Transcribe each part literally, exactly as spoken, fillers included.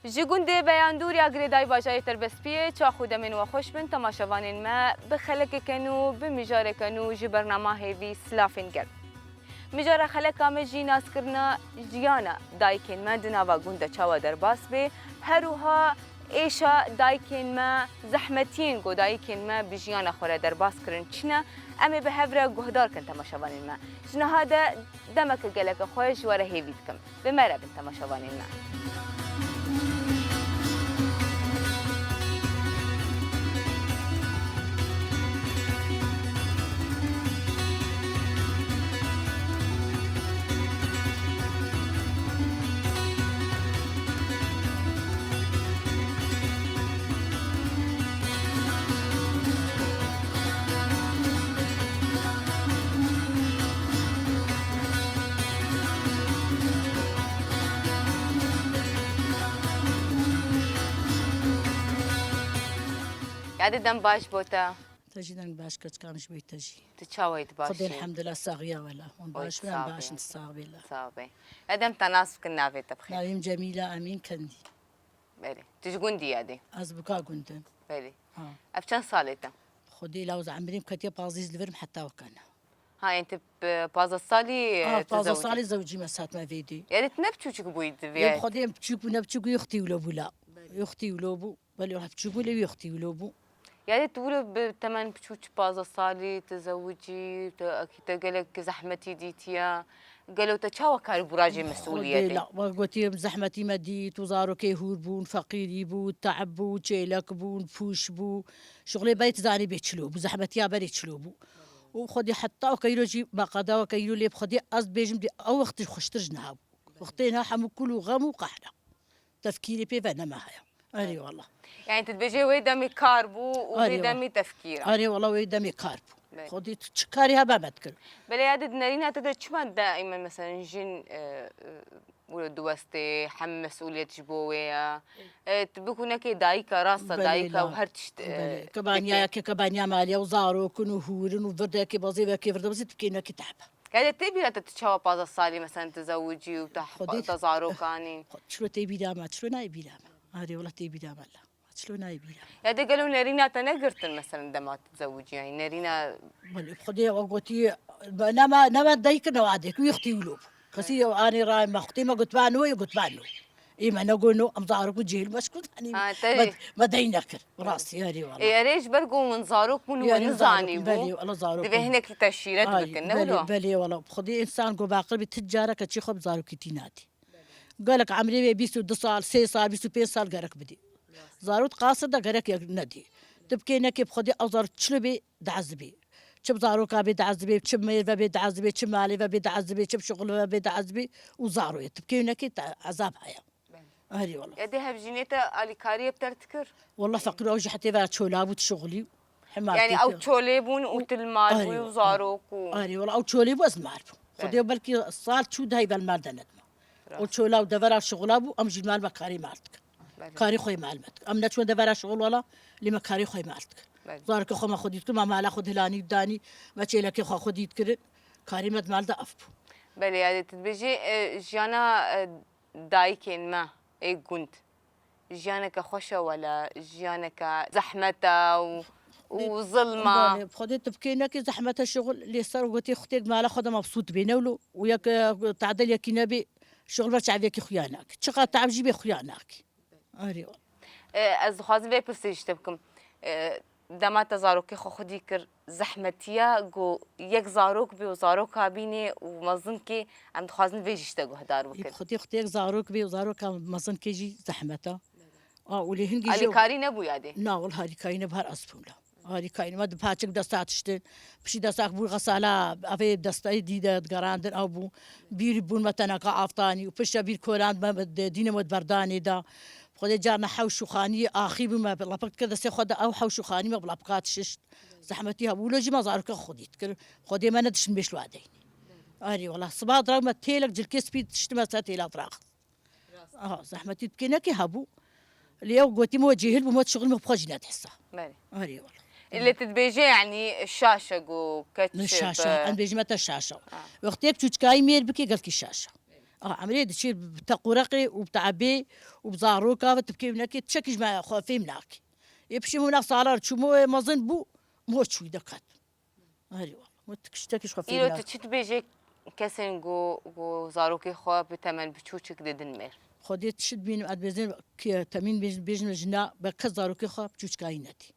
Ji gundê Beyandûr ya girêdayî bajarê Terbespiyê, çax û demên we xweş bin, temaşevanên me, bi xelekeke nû, bi mijareke nû ji bernama Hêvî silavên germ. Mijara xeleka me jî naskirina jiyana dayikên me di nava gund de çawa derbas bê, her wiha êşa dayikên me, zehmetiyên ku dayikên me bi jiyana xwe re derbas kirin çi ne, em ê bi hev re guhdar kin temaşevanên me. Ji niha de demeke geleke xweş ji we re hêvî dikim. Bi me re bin temaşevanên me. Yadê dem baş bo te. Te jî deng baş, keçika min ji bo te jî. Tu çawa yî, tu baş yî? Xwedê elhamdulillah saxiya wela. Hûn baş bin, em baş in, tu sax bê la. Sax bê. Edem te nas bikin, navê te bixêr. Navê min Cemîla Emîn Kendî. Belê. Tu ji gundî yadê? Ez bi ka gund im. Belê. Ha. Ev çend salê te? Xwedê la ez emrê min ketiye pazdeh li vir im heta wekana. Ha, ên tu bi pazdeh salî, ha, tu pazdeh salî zewicî me, sat me vêdî. Yadê tu ne biçûçik bûyî di vê. Ê, Xwedê em biçûk bû, ne biçûk bû, yoxtî wilo bû la. Belê. Yoxtî wilo bû. Belê, wela biçûk bû, lê wî yoxtî wilo bû. Yadê tu wilo bi temen biçûk, pazdeh salî, tu zewicî, tu akî te gelek zehmetî dîtiye. Gelo te çawa karî bû rajê mesûliyetê? Xwedê la, we gotî zehmetî me dît û zarokê hûr bûn, feqîrî bû, teeb bû, çêlek bûn, pûş bû. Şixulê berê tu zanî bê çilo bû, zehmetiya berê çilo bû. Û xwedî heta weke îro jî me qada weke îro lê bi xwedî ez dibêjim dê ew wextî xweştir ji niha bû. Wextê niha hemû kul û xem û qehra. Tefkîrê pê ve nema heye. Erê wela. Yani tu dibêjê wê demê kar bû û vê demê tefkîr e. Erê wela, wê demê kar bû. Belê. Xwedî tu çi karî hebe me dikir. Belê, ya di nerîna te de çima daîmen mesela jin, e, e, wilo diwestê, hem mesûliyet ji bo wê ye. E, tu bikû nekê dayika, rast e, dayika û her tişt, e, belê. Kebaniya dike. Yekê kebaniya malê ye û zarok in û hûr in û virdekê bazê vekê virde bazê tu bikê nekê te hebe. Yadê tê bîra te tu çawa pazdeh salî mesela tu zewicî û te, xwedê, te zarokanî? Xwe çilo tê bîra me, çilo nayê bîra me? Arê wela tê bîra me la. Çilo nayê bîra me? Yadê gelo nerîna te negirtin mesela dema tu zewicî, yani nerîna. Belê, xwedê ew gotî, nema, nema dayik ne wadê, wî xtî wilo bû. Kesî anê ray me xwedê me got, "Ba no, got, ba no." Ê me negot no, em zarok û cêl me şkut, hanî me, me dey nekir. Rastî, erê wela. Ê, erê ji ber ku min zarok bûn û min nizanî bû. Belê, wela zarok bûn. Divê hinekî te şîret bikin, ne wilo? Belê, belê, wela. Xwedê însan ku baqil bî, ti careke çî xwe bi zarokîtî nadî. Gelek emrê wê bîst û du sal, sê sal, bîst û pênc sal gerek bidî. Zarok qasir de gerek yek nedî. Tu bikê nekê bi xwedê ew zarok çilo bê, diezibê. Çi bi zaroka bê diezibê, çi bi mêr ve bê diezibê, çi bi malê ve bê diezibê, çi bi şixul ve bê diezibê û zaroyê. Tu bikê nekê te ezab heye. Erê wela. Ya dê hevjînê te alîkariyê bi te re dikir? Wela feqîr ew jî hetê ve çola bû, tu şixulî. Hema. Yani ew çolê bûn û tu li mal bûyî û zarok û. Erê wela ew çolê bû, ez li mal bûm. Xwedê belkî sal çû dayî ve li mal de nedima. Rast. O çola û devera şixula bû, em jî li mal me karê mal dikin. Belê. Karê xwe yê mal me dikin. Em neçûne devera şixul wela, lê me karê xwe yê mal dikin. Belê. Zarokê xwe me xwedî dikin, me mala xwe dihilanî danî, me çêlekê xwe xwedî dikirin. Karê me di mal de ev bû. Belê, yadê tu dibêjî, e, jiyana, e, dayikên me ê gund jiyaneke xweş e wela jiyaneke zehmet e û, û zilm e? Belê, xwedê tu bikê nekê zehmet e şixul, lê ser gotê xwedê mala xwe de mebsût bê, ne wilo? Û yek, e, tadil yekî nebê, şixul ber çaviyekî xuya nake. Çiqa tab jî bê xuya nake. Erê wela. E, ez dixwazim vê pirsê ji te bikim. E, dema te zarokê xwe xwedî kir, zehmetiya ku yek zarok bê û zaroka bînê û mezin kê, em dixwazin vê jî ji te guhdar bikin. Xwedê, xwedê yek zarok bê û zaroka mezin kê jî zehmet e. A, û lê hingî jî. Alîkarî nebû yadê? Na, wela harîkarî nebû, her ez bûm la. Harîkarî me di paçik desta tiştin. Piştî destak bû xesala, evê destayê dî de digerandin, ew bû. Bîr bûn me teneka aftanî û piştre bîr koran me, de, dîne me di berdanê de. Xwedê carna hewş û xaniyê axî bû me, lapik dikir destê xwe de, ew hewş û xanî me bi lapika dişişt. Zehmetî hebû, wilo jî me zarokê xwe xwedî dikir. Xwedê me nediştin bêş li wadeyî. Erê wela, siba dirax me têlek cilkê spî diştime ser têla dirax. Aha, zehmetî dikê nekê hebû. Lê ew gotî me cêhil bû, me şixul me bi xwe jî nedihsa. Belê. Erê wela. Lê tu dibêje, yanî şaş e ku keç. Ne şaş e, em bêjime te şaş e. Ha. Wextê yek çûçikayî mêr bikê gelkî şaş e. Ah, emrê diçî bi teqûreqê û bi teebê û bi zaroka ve tibkê winekê tiştekî ji me xwe fêm nake. Ê piştî min wina salar çû mo ê mezin bû, mo çûyî dekat. Herî wala. Mo tiştekî ji xwe fêm Îro nake. Tu çi dibêjê kesên ku, ku zarokê xwe bi temen biçûçik didin mêr? Xwedê tişt bînim, ez dibêjim, ki temîn bêjin, bêjin jina, be kes zarokê xwe biçûçikayî nedî.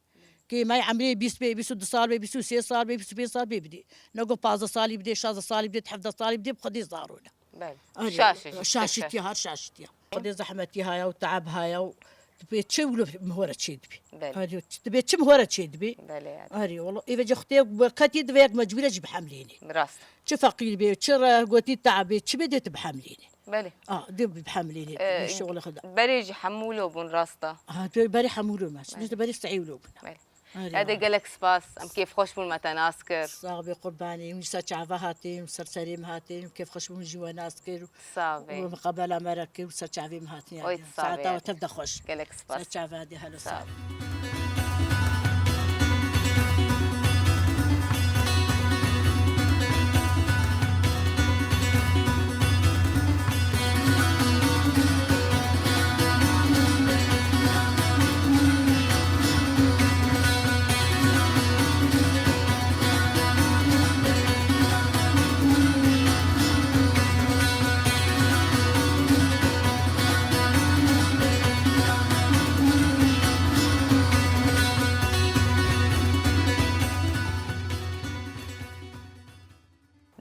Kê me emrê bîst bê, bîst û du sal bê, bîst û sê sal bê, bîst û pênc sal bê bidê. Nego pazdeh salî bidê, şazdeh salî bidê, hevdeh salî bidê, bi xwedê zaro ne. Belê. Arê, Şaş e jî, şaşîtiye, her şaşîtiye. Xwedê zehmetî haya û teab haya û dibê çi wilo mihore çê dibî. Belê. Arê, dibê çi mihore çê dibî. Belê, yani. Arê, wala, êvece xwedê ketî divê yek mecbûre jî bihemlênê. Rast. Çi feqîr bê, çi re gotî teab bê, çi bê dê tu bihemlênê. Belê. A, dê bihemlênê, Ee, dê şoxla xwe da. Berê jî hemû lo bûn rasta. Ha, dê berê hemû lo me. Belê. Nişte berê seyî lo bûn. Belê. Arê Ya de wala. Gelek spas. Em kêfxweş bûn me te nas kir. Sax bê qurbanê. Hûn ji ser çava hatîn, ser serê min hatîn. Kêfxweş bûn jî we nas kir. Sax bê. Û miqabela me re kir û ser çavê min hatîn ya Oy, de. Saeta we tev de xweş. Gelek spas. Ser çava de helo Sax sax.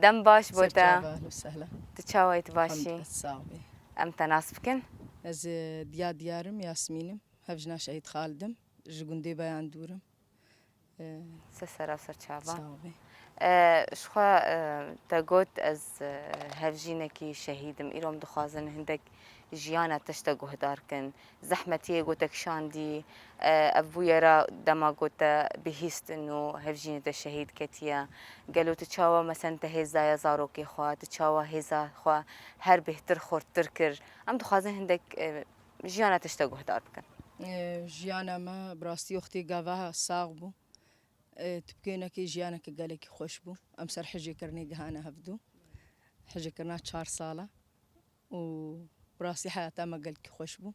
Dem baş bo Ser te. Çava, ehlen we sehlen. Tu çawa yî, tu baş î? Hamd, sax bî. Em te nas bikin? Ez, e, diya diyar im, Yasmîn im. Hevjina Şehîd Xalid im. Ji gundê Beyan dûr im. E, Ser sera ser çava. Sax bî. E, ji xwe, e, te got ez, e, hevjînekî şehîd im. Îro em dixwazin hindek jiyana te ji te guhdar kin. Zehmetiyê ku te kişandî, e, ev bûyera dema ku te bihîstin û hevjînê te şehîd ketiye. Gelo tu çawa, meselen, te hêz daye zarokê xwe, tu çawa hêza xwe her bêhtir xurttir kir? Em dixwazin hindek, e, jiyana te ji te guhdar bikin. E, jiyana me bi rastî wextê gava sax bû. E, tibkênekê jiyaneke gelekî xweş bû. Em ser hicêkirinê gihane hevdû. Hicêkirina çar sala. û bi rastî heyata me gelkî xweş bû.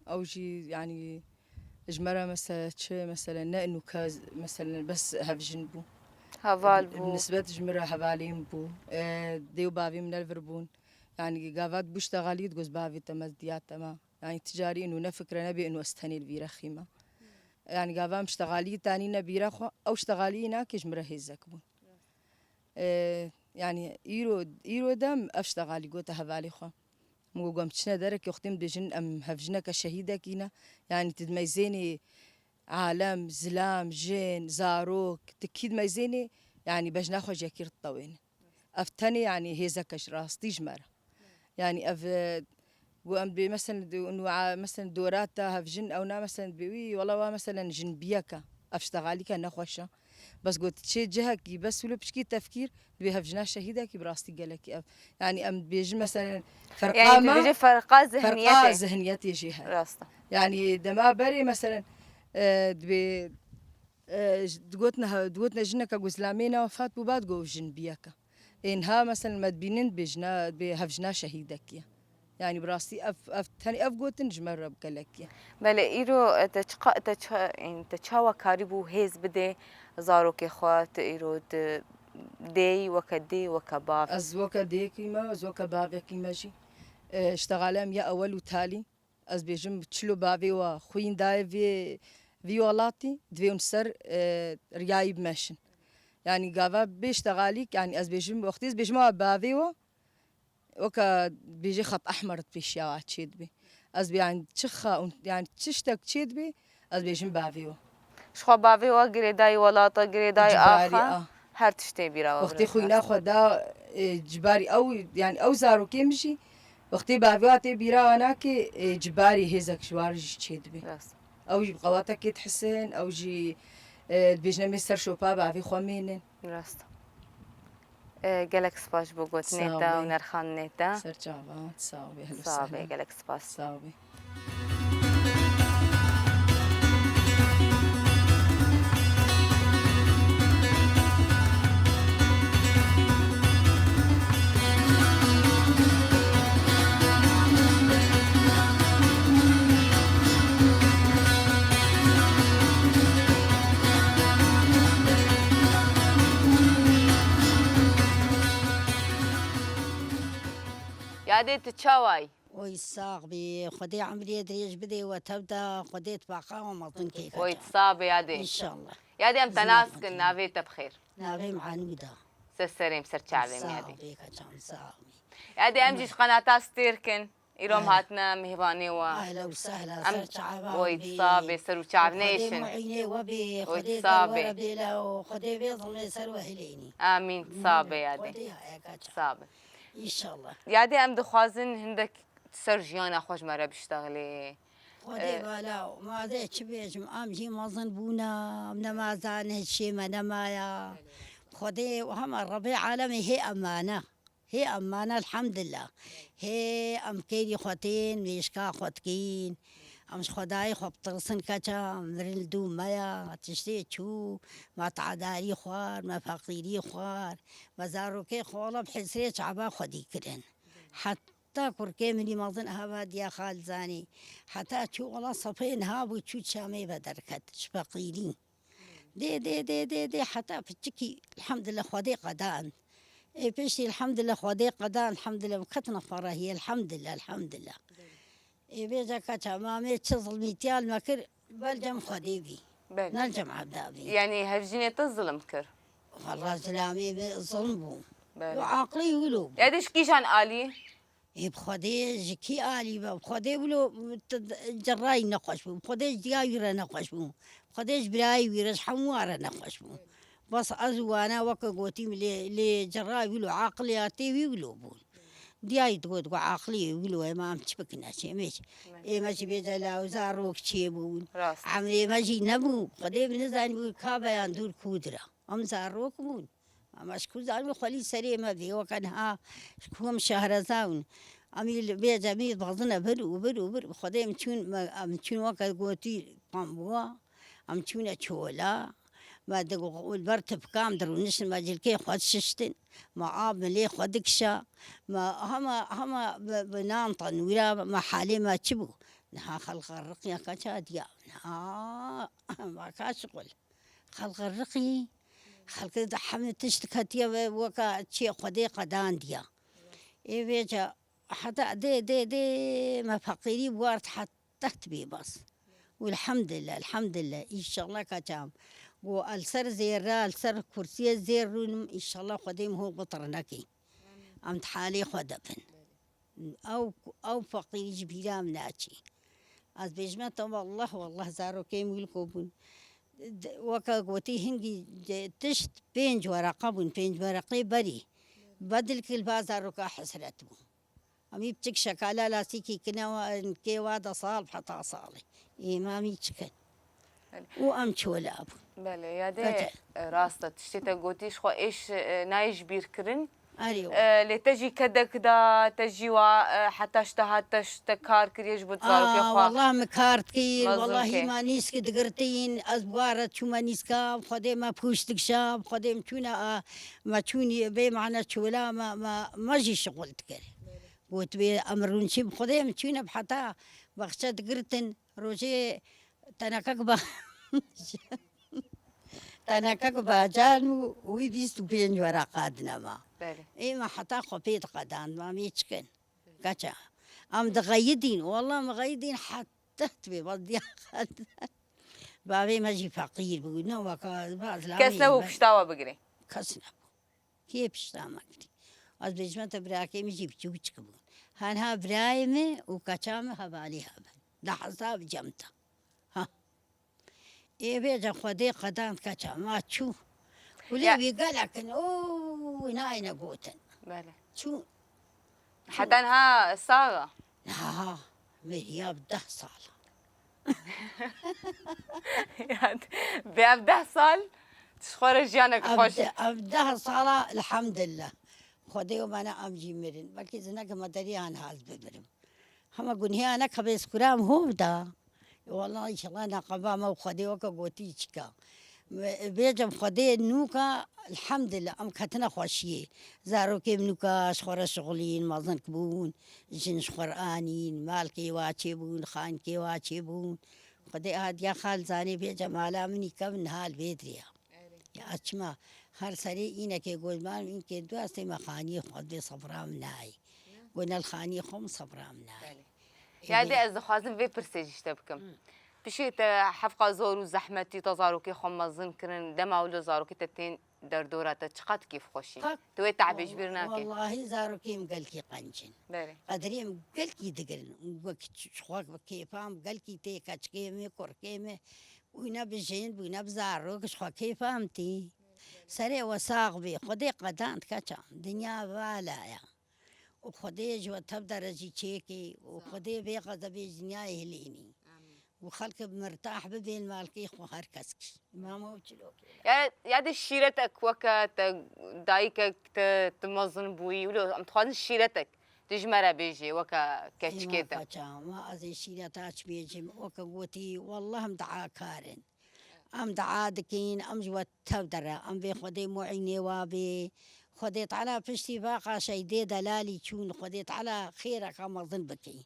Ew jî, yanî, ji me re mese-, çi, mesele ne nûke, mesele bes hevjin bû. Heval bû. Bi nisbet ji min re hevalên bû. Dê û bavê min ne li vir bûn. Yanî, gava dibû ştexalî, digot bavê te me, diya te me. Yanî, ti carî û ne fikre nebe û ez tenê li vî rexî me. Yanî, gava em ştexalî tanîne bîra xwe, ew ştexalî nake ji min re hêzek bûn. E, yanî îro, îro de em ev ştexalî gote hevalê xwe. Min got, em çine derekê wextê em dibêjin em hevjineke şehîdekî ne. Yanî tu dimeyzênî alem, zilam, jin, zarok, tu kî dimeyzênî, yanî bejna xwe ji yekî re ditewêne. Ev tenê, yanî hêzeke ji rastî ji me re. Yanî ev, e, Got, em dibê, meselen, di, nû, a, meselen, dorata hevjin, ew na, meselen, dibê, wî, wela wa, meselen, jinbiyeke, ev ştexalîke nexweş e. Bes got, çê cihekî, bes wilo piçkî tefkîr, dibê hevjina şehîdekî bi rastî gelekî ev. Yanî em dibêjin, meselen, ferqa Yanî tu me, dibêjî ferqa ferqa zihniyetê. zihniyetê jî heye. Rast e. Yanî dema berê, meselen, e, dibê, e, j-, digotine he-, digotine jineke ku zilamê ne wefat bû, ba digot jinbiyeke. Ê niha, meselen, me dibînin dibêjin, dibê hevjina şehîdekî ye. Yanî bi rastî ev, ev, tenê ev gotin ji me re gelekî ye. Belê, îro, e, te çiqa-, te ça-, ên, te çawa karîbû hêz bidê zarokê xwe, tu îro tu dêyî weke dê, weke bav? Ez weke dêyekî me, ez weke bavekî me jî. E, ştexalem ya ewel û talî. Ez bêjim, çilo bavê we xwîn dayê vê, vî welatî, divê hûn ser, e, riyayî bimeşin. Yanî gava bê ştexalîk, yanî ez bêjim, wextê ez bêjim, a bavê we, weke bêjê xet ehmer di pêşiya we çê dibê. Ez bê, yanî çi xa, yanî çi ştek çê dibê, ez bêjim bavê we. Ji xwe bavê we girêdayî welata, girêdayî Cibarî axa, a. her tiştê bîra we Wextê bira xwîna xwe da, e, cibarî ew, yanî ew zarokê min jî, wextê bavê wa tê bîra wa nake, e, cibarî hêzek ji war jî çê dibe. Rast. Ew jî bi qewatekê dihisin, ew jî, e, dibêjine me ser şopa bavê xwe mênin. Rast. E, gelek spas ji bo gotinê Sağ te û olun. nerxandinê te. Ser çavan, sağ ol, ehlen Sağ ol, sehlen. gelek spas. Sağ ol. Yadê, tu çawayî? Oy sax bî, Xwedê emrê dirêj bidê we tev de, Xwedê tifaqa we mezin kê. Oy, tu sax bî yadê. İnşallah. Yadê, em te nas kin, navê te bi xêr. Navê min Anûda. Ser serê min, ser çavê min yadê. Sax bî keçam, sax bî. Yadê, em jî ji qenata Stêrk in. Îro em hatine mêvanê we. Ehla û sehla, ser çava. Oy, tu sax bî, ser û çav nêşin. Xwedê muînê we bê, Xwedê derwere bê la û Xwedê vê zilmê ser we hilênî. Amîn, tu sax bî yadê. Xwedê heye keçam. Sax bî. İnşallah. Yadê, em dixwazin hindek ser jiyana xwe ji me re biştexilê. Xwedê vala, ma ez ê çi bêjim, em jî mezin bûne, em nemaza nehişê me nemaya. Xwedê hema Rebê alemê hê emane. Hê emane elhamdillah. Hê em keyrî xwe tên, mêşka xwe dikîn. Em ji Xwedayê xwe bitirsin keça, mirin li dû me ya, tiştê çû, me tedarî xwar, me feqîrî xwar, me zarokê xwe wela bi hesrê çava xwedî kirin. Heta kurkê min î mezin hava diya Xalizanê. Heta çû wela sefê niha bû, çû çamê ve derket ji feqîrî. Dê, dê, dê, dê, dê, heta piçikî, elhamdulillah, Xwedê qedan. Ê piştî, elhamdulillah, Xwedê qedan, elhamdulillah, ketine ferahiyê, elhamdulillah, elhamdulillah. Ê vêca keça mamê çi zilmîtiya li me kir, bel cem Xwedê bî. Bel. Ne cem Evda bî. Yanî hevjînê te zilim kir? Walla zilamê min zilm bû. Bel. Û aqilî wilo bû. Ya dê ji kîjan alî? Ê bi Xwedê ji kî alî be? Bi Xwedê wilo cerayî nexweş bû. Bi Xwedê ji diya wî re nexweş bû. Bi Xwedê ji birayê wî re, ji hemû re nexweş bû. Bes ez û wana weke gotîm lê, lê cerayî wilo, aqilê ya tê wî wilo bûn. Diyayî digot, got, aqilê wilo, ema em çi bikin, ez çi, em ê çi? Ême jî bêje law zarok çêbûn. Rast. Emrê me jî nebû. Xwedê bi nizanî bû ka be yan dûr kû dira. Em zarok bûn. Ama ji ku zanî xwelî serê me vê weke niha ji ku em şehreza win. Em î li vê cemî dixwazine vir û vir û vir. Xwedê em çûn, me, em çûn weke gotî pambuwa. Em çûne çola. Me di li ber tipka em dirûniştin, me cilkê xwe dişiştin. Me av milê xwe dikişa. Me hema, hema bi, bi nan tenûra me halê me çi bû? Niha xelqa riqiya keça diya. Niha me ka şixul. Xelqê riqî, xelkê de hemî tişt ketiye ve weka çiyê Xwedê qedandiya. Ê vêca heta dê, dê, dê me feqîrî ward heta tibê bas. Û elhamdulillah, elhamdulillah. Înşallah kaçam. Got el ser zêra, el ser kursiyê zêr rûnim, înşallah Xwedê min ho bitir nekî. Em di halê xwe de bin. Ew, ew feqîrî ji bîra min naçî. Ez bêjime te, wallah, wallah, zarokê min wilo bûn. Weke gotî hingî tişt pênc wereqe bûn, pênc wereqê berî. Bedil kir ba zaroka hesret bû. Em î biçik şekala lasîkî kine, kê wa de sal heta salê. Êma em î çikin. Û em çola bûn. Belê, ya dê, e, rast e. Tiştê te gotî ji xwe êş, e, nayê ji bîr kirin. Erê, e, lê te jî kedek da, te jî wa, e, heta ji te hat te, te kar kiriye ji bo zarokê xwe. Wallah min kar dikir, wallah hî me nîsk digirtîn, ez bi wa re çûme nîska, bi Xwedê me pûş dikişa, bi Xwedê min çûne, a, me çûn bê mane çola me, me, me jî şixul dikir. Got bê em rûn çî bi Xwedê min çûne bi heta baxçe digirtin, rojê tenekek ba Tenekek bacan û wî bîst û pênc wereqa dinema. Belê. Ê me heta xwe pê diqedan, ma mê çikin. Keça. Em dixeyidîn, wallah me xeyidîn heta tibê, bas diya qedan. Bavê me jî feqîr bû, ne weka baz lamê. Kes nebû pişta we bigire. Kes nebû. Kê pişta me girî? Ez bêjime te birakê min jî biçûk çik bûn. Hanha birayê min û keça min hevalî hebin. Di hesab cem te. Ha. Ê vêca Xwedê qedan keça ma çû. Kulê Ya- wî gelek in, o, nayne gotin. Belê. Çû. Heta niha sax e? Niha, miriya bi deh sal. Yani, bê ev deh sal, tu ji xwe re jiyanek Ev xweş. de-, ev deh sala, elhamdulillah. Xwedê û me ne em jî mirin. Belkî zineke me derî han haz bimirim. Hema gunhiya ne kabê skuram hov da. Wala înşallah neqeba me û Xwedê weke gotî çika. Bêcem Xwedê nûka, elhamdulillah, em ketine xweşiyê. Zarokê min nûka ji xwe re şixulîn, mezin bûn, jin ji xwe re anîn, malkê wa çêbûn, xankê wa çêbûn. Xwedê hatiya xal zanê bêce mala min î kevin niha li vê dirê ya. Ya çima her serê înekê gozman înkê du estê me xaniyê Xwedê sebra min nayê. Gonel xanî xwe min sebra min nayê. Belê. Ê Ya dê bê- ez dixwazim vê pirsê jî ji te bikim. Hı. Piştî te hevqa zor û zehmetî te zarokê xwe mezin kirin, dema wilo zarokê te tên derdora te çiqat kêfxweşî. Qak- Tu wê tehbê ji bîr nakî. Wallahî zarokê min gelkî qenc in. Belê. Qedirê min gelkî digirin. Wek ç-, ji xwe bi kêfa min gelkî tê keçikê min, kurkê min. Bûne bi jin, bûne bi zarok, ji xwe kêfa min tê. Serê we sax bê. Xwedê qedand keça. Dinya vala ya. Û Xwedê ji we tev derecî çêkê û Xwedê vê xezebê ji dinyayê hilênî. Û xelk mirtah bibên, malkê xwe her kes kişt. Mama û çilokê. Ya, ya de şîretek weke te dayikek te, te mezin bûyî, wilo em dixwazin şîretek tu ji me re bêjê weke keçikê te. Ema xeça, ma ez ê şîreta çi bêjim, weke gotî, wallah em diakar in. Em dua dikin, em ji we tev dere, em vê Xwedê muînê wa bê. Xwedê Teala piştî vaqa Şeydê delalî çûn, Xwedê Teala xêreka mezin bikî.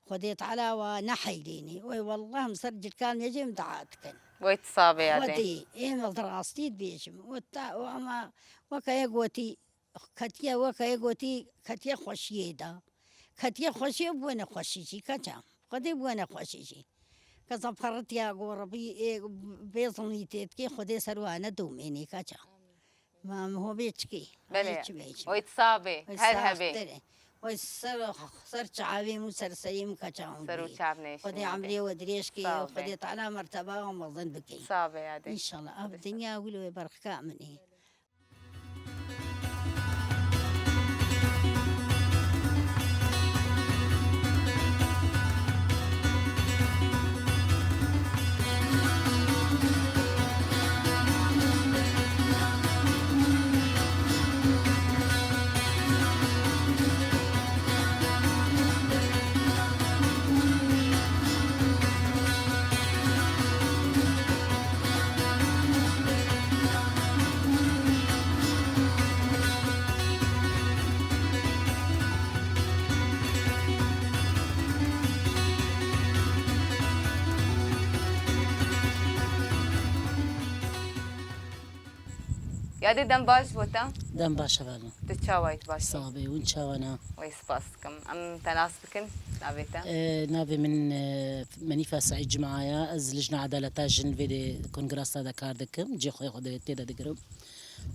Xwedê Teala wa neheylênî. Wê wallah em ser cilkan mejê em dua dikin. Wey tu sabê ya dê. Xwedê, ê me di rastî dibêjim. Wê ta, û ama weke yek gotî, ketiye weke yek gotî, ketiye xweşiyê de. Ketiye xweşiyê bûne xweşî jî, keça. Xwedê bûne xweşî jî. Keza peritiya goribî, ê, bê zilmî tê dikê, Xwedê ser wane domênê, keça. Ma em ho bê çikê? Belê. Çi bê çi? Oy tu sabê, Oy her hebê. Saxtir e. Oy ser, ser çavê min, ser serê min, keça hûn Ser û bê. Çav nêşin Xwedê ya dê. Emrê we dirêj kê, Sağ ol Xwedê bê. Teala merteba we mezin bikê. Sabê ya dê. İnşallah. Ev dinya wilo berxika min ê. Ya dê dem baş bo te. Dem baş hevalno. Tu çawa yî, tu baş yî? Sax be, hûn çawa ne? Wey spas dikim. Em te nas bikin, navê te? Ee, navê min, e, Menîfa Seîd Cuma ya. Ez Lijna Edaleta Jin vê de kongrasa de kar dikim. Cê xwe xwe de tê de digirim.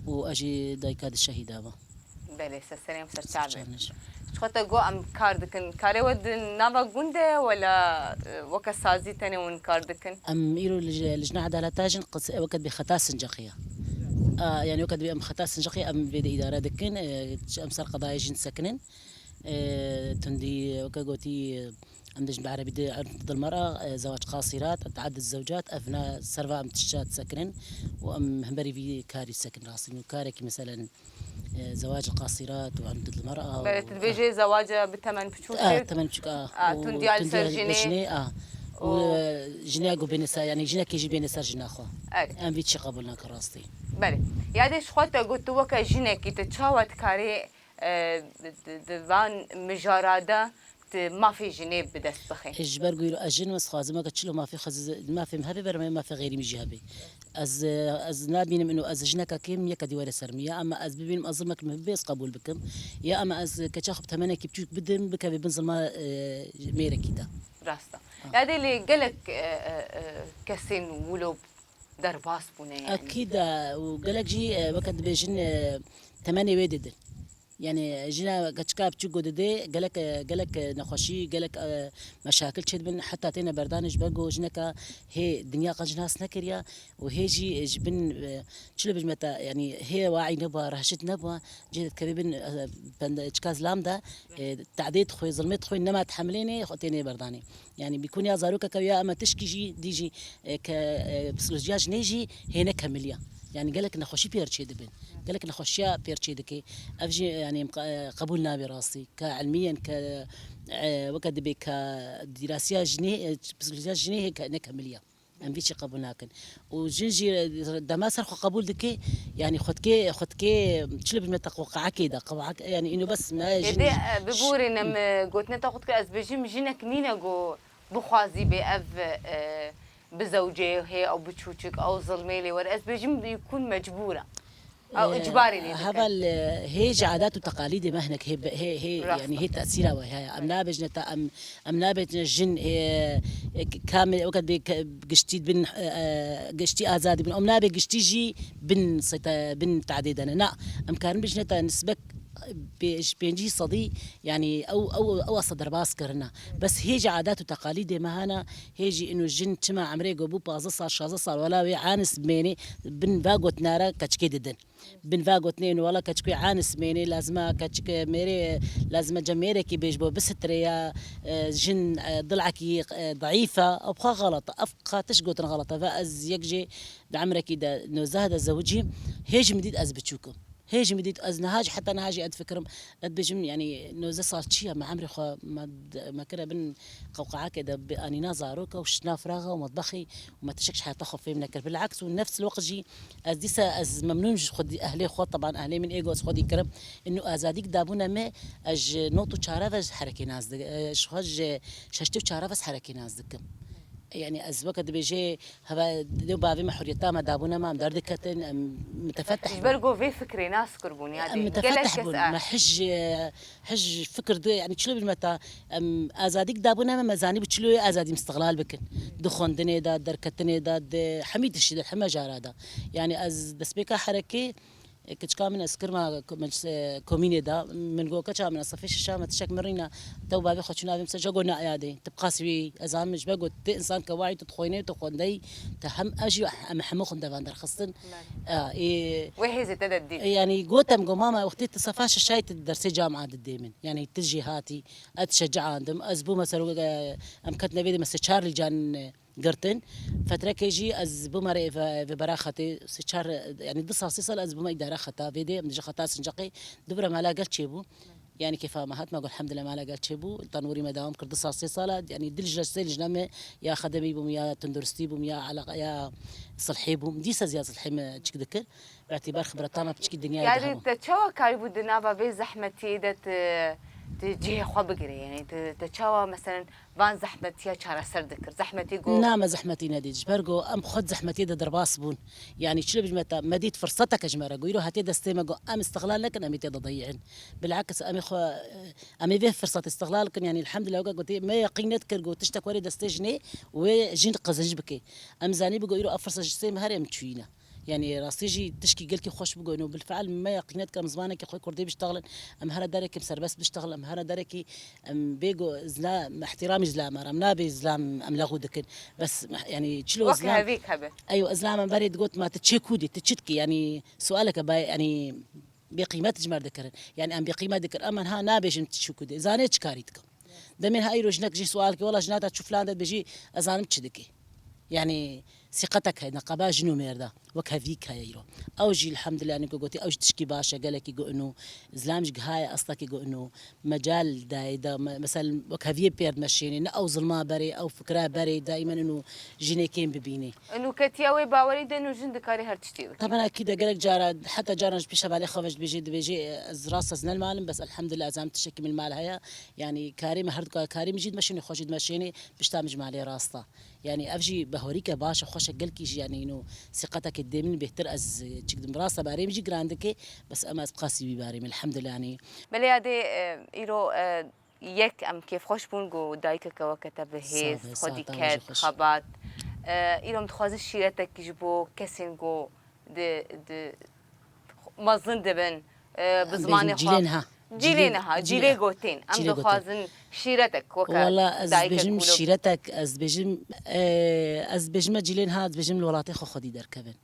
Û ez jî dayika di şehîda be. Belê, ser serê em ser çavê. Çavnij. Ji xwe te got em kar dikin. Karê we di nava gund de ye wela, e, weke sazî tenê hûn kar dikin? Em îro li, Lijna Edaleta Jin qis-, weke dibê xeta sinceqî ye. A, yani weke dibê em xeta sinceqî em vê de îdare dikin. E, em ser qedayê jin disekinin. E, tundî, weke gotî, em dijin bi erebî de عرض المرأة, e, زواج قاصرات, تعدد الزوجات, ev ne ser va em tişta disekinin û em hemberî vî karî disekinin rastî. Û karekî meselen, e, زواج القاصرات û عرض المرأة Belê, û, tu dibêjê zewaca bi temen piçûk, a, tê? Temen piçûk, a. A, û tundiya li ser tundiya jinê. Jinê, a. Û, û, e, jinê ku bêne ser, yani jinekê jî bêne ser jina xwe. Erê. Em vî çi qebûl nakin rastî. Belê. Ya dê ji xwe te got, tu weke jinekî tu çawa dikarî e, di, di, di van mijara de tu mafê jinê bi dest bixî? Ji ber ku îro ez jin im, ez dixwazim weke çilo mafê xwe zi-, mafê min hebe, berê me mafê xêrî min jî hebe. Ez, e, ez nabînim ino ez jineka kêm yeke dî were ser min. Ya ama ez bibînim ez zilmek min hebe, ez qebûl bikim. Ya ama ez keça xwe bi temenekî biçûk bidim, bikeve bin zilma, e, mêrekî de. Rast e. Ha. Ya dê lê gelek, e, e, e, kesên wilo derbas bûne yani. Ekîd e, û gelek jî, e, weke dibêjin, e, temenê wê didin. Yani jina keçika biçûk ku didê, gelek, e, gelek, e, nexweşî, gelek, e, meşakil çêdibin, heta têne berdanê ji ber ku jineka hê dinya qenc nas nekiriya û hê jî, e, ji bin, e, çilo bijme te, yani hê waî nebûa, rehşet nebûa, cihê dikevê bin, e, pende çika zilam de, e, tadê dixwê, zilmê dixwê, nema tehemilê nê, xwe tênê berdanê. Yani bîkûniya zarokeke ya ema tişkî jî dî jî, e, ke, e, psîkolojiya jinê jî hê ne kemiliya. Yani gelek nexweşî pêr çê dibin. Gelek nexweşiya pêr çê dike. Ev jî yani em qe-, e, qebûl nabe rastî. Ke ilmiyen, ke, e, weke dibê ke dîrasiya jinê, e, psîkolojiya jinê hê ke-, ne kemiliya. Em vî çi qebûl nakin. Û jin jî, e, dema ser xwe qebûl dike, yani xwe dike, xwe dike, çi li bîne te qeqeekê de, qeqeek, yani îno bes me jin Êdî, e, biborîne, min gotine te xwe dikir, ez bêjim jinek nîne ku bixwazî bê ev, e, bizewcê hê ew biçûçik, ew zilmê lê were. Ez bêjim yekûn mecbûr e. Ew, e, icbarî lê dikin. Heval, e, hê ji adat û teqalîdê me hinek hê, hê, hê, Rast. Yanî hê tesîra wê heye. Em nabêjine te, em, em nabêjine jin, e, e, kamê, weke dibê ke-, giştî bin, e, e, giştî azadî bin. Em nabê giştî jî bin seyte-, bin tadê de ne. Na, em karin bêjine te nisbek pê-, ji pêncî sedî, yanî ew, ew, ew asta derbas kirine. Bes hê ji adat û teqalîdê me hene, hê jî ino jin çima emrê go bû pazdeh sal, şazdeh sal, wela wê anis bimênê, bin va gotinara keçikê didin. Bin va gotinê ino wela keçik wê anis mênê, lazima keçik mêrê, lazima cem mêrekî bêj bo bisitirê ya, e, jin, e, dilekî, e, deîf e, ev xwe xelet e. Ev qatiş gotin xelet e. Ve ez yek jê di emrekî de nozdeh de zewicî, hê jî min dît ez biçûk im. Hê jî min dît ez niha jî, heta niha jî ez difikirim. Ez dibêjim, yanî nozdeh sal çi ye? Me emrê xwe me d-, me kire bin qewqaekê de bi anîna zaroka û şina firaxa û metbexê û me tiştek ji heyata xwe fêm nekir. Bilaks û nefs wext jî ez dîsa ez memnûn ji xwedî ehlê xwe, teban ehlê min ê go ez xwedî kirim. Ino azadîk dabûne me, ez ji nod û çar ve ji herekê nas dik-, e, ji xwe ji şeştê û çar ve ez herekê nas dikim. Yanî ez weke dibêjê heve dê û bavê me huriyeta me dabûne me, em derdiketin, em mitefetih Ji bûn. Ber ku vê fikrê nas kirbûn ya Em dê. Gelek mitefetih kes bûn. a. Me hij, hij fikir di, yanî çilo bî me ta, em azadîk dabûne me, me zanîbû çilo ye azadî mistiqlal bikin. Di xwendinê de, derketinê de, di hemî tiştî de, heme jara de. Yanî ez destpêka herekê, Kiçika min ez kirma ko-, meclis-, e, komînê de, min got, keça min, ez sefê şeşa me tiştek min rîna, te û bavê xwe çûna vê, mesela, jê got, na, ya dê, tu bi qasî wî, ez zanim ji me got, tu însan kewayî, tu dixwînî, tu xwendeyî, te hem, ez jî, em hemû xwe devan derxistin. Belê. A, ê, Wê hêzê te de dît. e, yanî, gotem, got, mama, wextê tu sefa şeşayî, tu dersê camia didê min. Yanî, tu jî hatî, ez şeciandim, ez bûme ser, e, em ketine vê de, mesela, çar lîcan, e, girtin. Fetrekê jî ez bûme rê ve-, vê bera xetê, sê çar, yanî du sal, sê sal ez bûme îdara xeta, vê dê em ji xeta Sinceqê dubira mala gel çêbû. Yanî kêfa me hat, me got, elhamdulillah, mala gel çêbû. Tanûrî me dewam kir, du sal, sê sal, yanî dil ji sê lijna me ya xedemî bûm, ya tunduristî bûm, ya eleqa, ya silhê bûm. Dîsa ziyad silhê me çik dikir. Bi îtîbar xibreta me piçkî dinyayê Yani dihebû. Te çawa karîbû di nava vê zehmetiyê de tu, tu cihê xwe bigirê? Yani tu, te çawa, meselen, van zehmetiya çareser dikir? Zehmetî got. Na, me zehmetî nedît. Ji ber ku em xwe di zehmetiyê de derbas bûn. Yani çilo bî me te, me dît firseteke ji me re got. Îro hatiye destê me got, em îstixlal nekin, em ê tê de dayîn. Bilakis em ê xwe, em ê vê firsetê îstixlal kin. Yani elhamdulillah, weke gotê, me yeqîn nedikir ku tiştek were destê jinê û wê jin qezenc bike. Em zanî bû ku îro ev firset ji destê me here em çûyîne. Yani rastî jî tişkî gelkî xweş bû got, û bilfiil me yeqînet ke em zimanekî xwe kurdî biştexilin, em here derekî serbest biştexilin, em here derekî em bê got zila, îhtîramî zila me re, em nabê zila em lexû dikin. Bes, yani çilo Wek zila hevîk hebe. Eyo, zila me berê digot, ma tu çê kû dî, tu çi dikî? Yani sualeke bay, yani bêqîmet ji me re dikirin. Yani em bêqîmet dikirin, em ha nabêjin tu çi kû dî. Zanê çi karî dikim. Demên ha îro jinek jî sual ke, wela jina te çû filan de dibêjî, ez zanim çi dikî. Yani sîqetek heye, neqeba jin û mêrda, wek hevîk heye îro. Ew jî elhamdulillah, niko gotî, ew jî tişkî baş e, gelekî got ino, zilam jî gihaye estekî got ino, mecal dayê de, me-, mesel wek heviyê pêr dimeşênê, ne ew zilma berê, ew fikra berê, daîmen ino jinê kêm bibînê. Ino ketiya wê bawerî de ino jin dikarê her tiştî bike. Taban ekîd e, gelek cara, heta caran ji pêşa balê xwe ve jî dibêjê, dibêjê, ez rast ez ne li mal im, bes elhamdulillah ez zanim tiştekî min li mal heye. Yani karê me her du ka-, karê min jî dimeşênê, xwe jî dimeşênê, pişta min ji malê rast e. Yani ev jî behorîke baş e, xweş e, gelkî jî yani ino sîqetekê dê min bêhtir ez, e, çik dim rast e, barê min jî giran dike, bes em ez bi qasî wî barê min, elhamdulillah yani. Belê ya dê, e, îro, e, yek em kêfxweş bûn ku dayikeke weke te bi Sağ hêz, ol, xwedî sağ ol, ket, xweş. Xebat. E, îro em dixwazin şîretek ji bo kesên ku di, di mezin dibin, e, bi Em zimanê bêjin xwe. Cîlên ha. Cîlê Cîlê, niha, cîlê cîlê ha. Gotên. Em Cîlê gotên. Dixwazin şîretek weke Wala ez dayikek dibêjim û şîretek, ez dibêjim, e, ez dibêjim me cîlên ha, ez dibêjim li welatê xwe xwedî derkevin.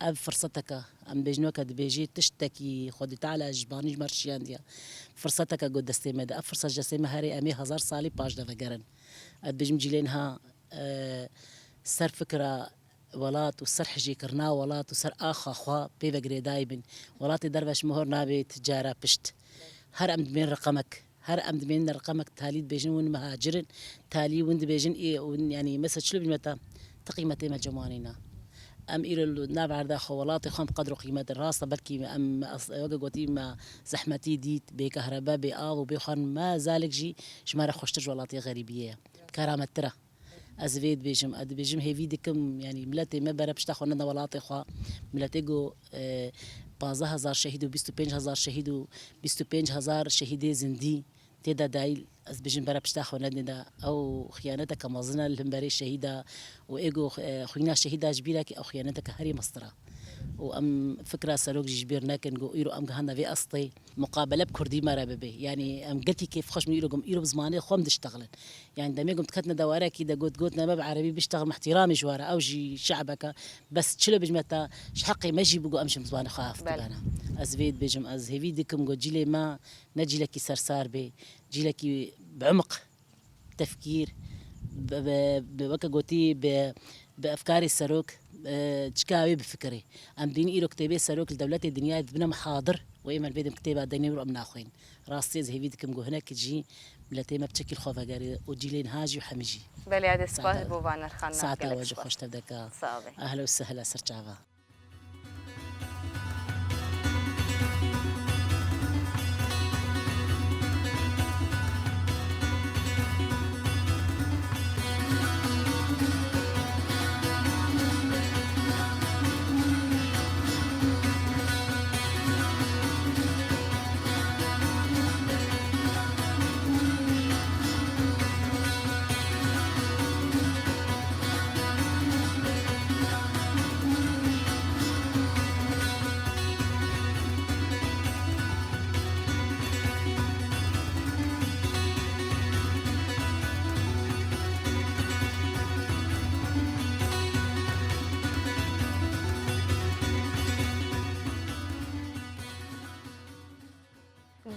Ev firseteke, em bêjin weke dibêjî tiştekî Xwedî Teala ji banî ji me re şiyandiye. Firseteke got destê me de. Ev firset ji destê me herê em ê hezar salî paş de vegerin. Ez dibêjim cîlên ha, e, ser fikra welat û ser hijêkirina welat û ser axa xwe pê ve girêdayî bin. Welatê derve ji me hor nabê ti cara pişt. Her em dibên reqemek, her em dibên reqemek talî dibêjin win mihacir in, talî win dibêjin ê win, yanî mesela çilo bîme te ti qîmetê me cem wanîna. Em îro li nav erda xwe welatê xwe em bi qedr û qîmet in. Rast e belkî em, weke gotî me zehmetî dît, bê kehrebe, bê av û bê xwarin me zalek jî ji me re xweştir ji welatê xerîbiyê ye. Keramettir e. Ez vê dibêjim, ez dibêjim hêvî dikim, yanî miletê me bere pişta xwe nede welatê xwe. Miletê ku, e, pazdeh hezar şehîd û bîst û pênc hezar şehîd û bîst û pênc hezar şehîdê zindî tê de dayî, ez dibêjim bere pişta xwe nedin de. Ew xiyaneteke mezin e li hemberê şehîda û ê ku, e, xwîna şehîda ji bîra kir, ew xiyaneteke herî mestir e. Û em fikra serok jî ji bîr nekin ku îro em gihanda vê astê. Muqabele bi kurdî me re bibe. Yanî em gelkî kêfxweş bin îro gom, îro bi zimanê xwe em diştexilin. Yanî demê gom diketine dewarekî de got, gotine me bi erebî biştexil, me îhtîramê ji we re, ew jî şe'beke. Bes çilo bijme te, ji heqê me jî bigo em jî bi zimanê xwe hev Belê. Dibene. Ez vê dibêjim, ez hêvî dikim ku cîlê me ne cîlekî sersar bê, cîlekî bi umq tefkîr, bi, bi, bi, weke gotî, bi, bi efkarê serok, e, çika wê bifikirê. Em dîn îro kitêbê serok li dewletê dinyayê dibine mihadir û ê me li vê dem kitêba denê û em naxwên. Rastî ez hêvî dikim ku hinek jî miletê me bi çekî li xwe vegerê û cîlên ha jî û hemî jî. Belê, de spas Saeta bo van Erxan, saeta gelek we jî spas. Xweş tev deka. Sağ be. Ehla û sehla serçava.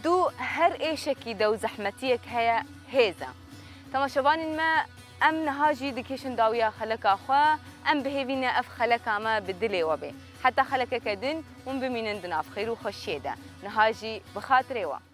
Du her êşekî de û zehmetiyek heye, hêz e. Temaşevanên me, em niha jî dikêşin dawiya xeleka xwe, em bi hêvî ne ev xeleka me bi dilê we bê. Heta xelekeke din hûn bimînin di nav xêr û xweşiyê de. Niha jî bi xatirê we.